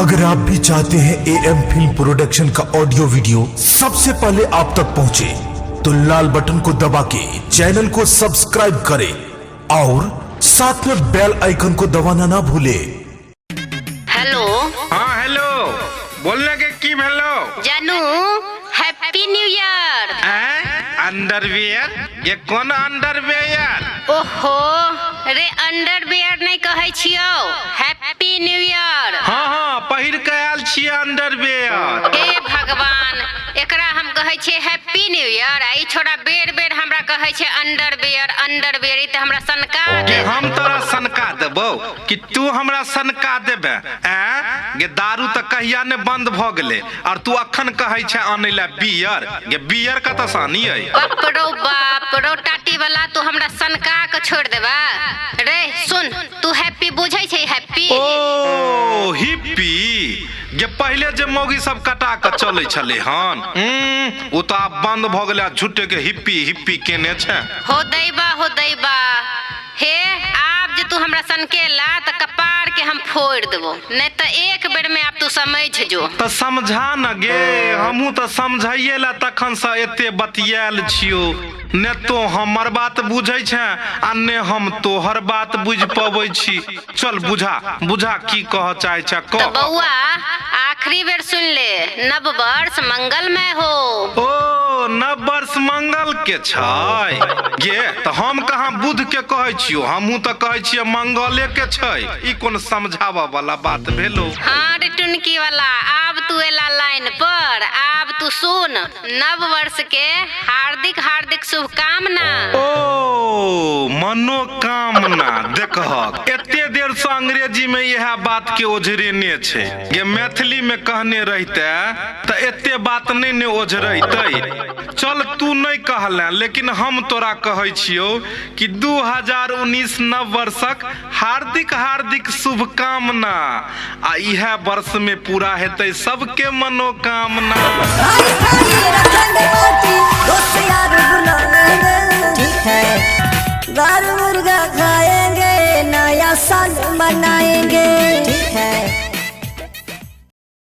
अगर आप भी चाहते हैं एएम फिल्म प्रोडक्शन का ऑडियो वीडियो सबसे पहले आप तक पहुंचे, तो लाल बटन को दबा के चैनल को सब्सक्राइब करें और साथ में बेल आइकन को दबाना ना भूलें। हेलो। हाँ, हेलो, बोलने के की भेलो? जानू, हैप्पी न्यू ईयर। अंडरवियर? ये कोन अंडरवियर? ओहो रे, अंडरवियर नहीं कहै छियौ, हैप्पी न्यू ईयर। हाँ, पहिर के आयल छियै अंडरवियर। हे भगवान, एकरा हम कहै छियै हैप्पी न्यू ईयर आ ई छोड़ा बेर बेर हमरा कहै छै अंडरवियर अंडरवियर। ई तऽ हमरा सनका के दे। हम तोरा सनका देबौ कि तू हमरा सनका देबे? ऐं गे, दारू तऽ कहिया ने बंद भऽ गेलै और तू अखन कहै छै आनै लए बियर। गे, बियर कतऽ से आनियै? बाप रौ बाप रौ, टाटी वाला, तू हमरा सनका के छोड़ देबा रे। सुन, तू हैप्पी बुझै छै हैप्पी? ओ हिप्पी? जे पहिले जे मौगी सब कटा के चलै छलै हन, ओ तऽ आब बंद भऽ गेलै आ झूठे के हिप्पी हिप्पी केने छै। हो दैबा, हो दैबा। हे, आब जे तू हमरा सनकेला तऽ कपार के हम फोड़ देबो, नहीं तऽ एक बेर में आब तू समझ जो। तऽ समझा न गे, हमहूँ तऽ समझैये ला तखन से एते बतियाल छियो। ने तो हमर बात बुझै छै आ ने हम तोहर बात बुझि पबै छी। चल, बुझा बुझा, की कह चाहै छै? तऽ कह। बौआ, आखिरी बेर सुन ले, नव वर्ष मंगलमय हो। ओ, नव वर्ष मंगल के छै गे? तऽ हम कहाँ बुध के कहै छियो? हमहूँ तऽ कहै छियै मंगले के छै। ई कोन समझाबऽ वाला बात भेलो? हाँ रे टुनकी वाला, आब तू एला लाइन पर। आब तू सुन, नव वर्ष के हार्दिक हार्दिक शुभकामना। ओ, मनोकामना। देखहक, एते देर से अंग्रेजी में इएह बात के ओझरेने छै गे। मैथिली में कहने रहिते तऽ एते बात नहि ने ओझरैतै। चल, तू नहि कहले, लेकिन हम तोरा कहै छियौ कि 2019 नव वर्षक हार्दिक हार्दिक शुभकामना आ इएह वर्ष में पूरा हेतै सबके मनोकामना। थाली थाली रखेंगे पार्टी, दोस्त यार बुलाएंगे, ठीक है, दारू मुर्गा खाएंगे, नया साल मनाएंगे।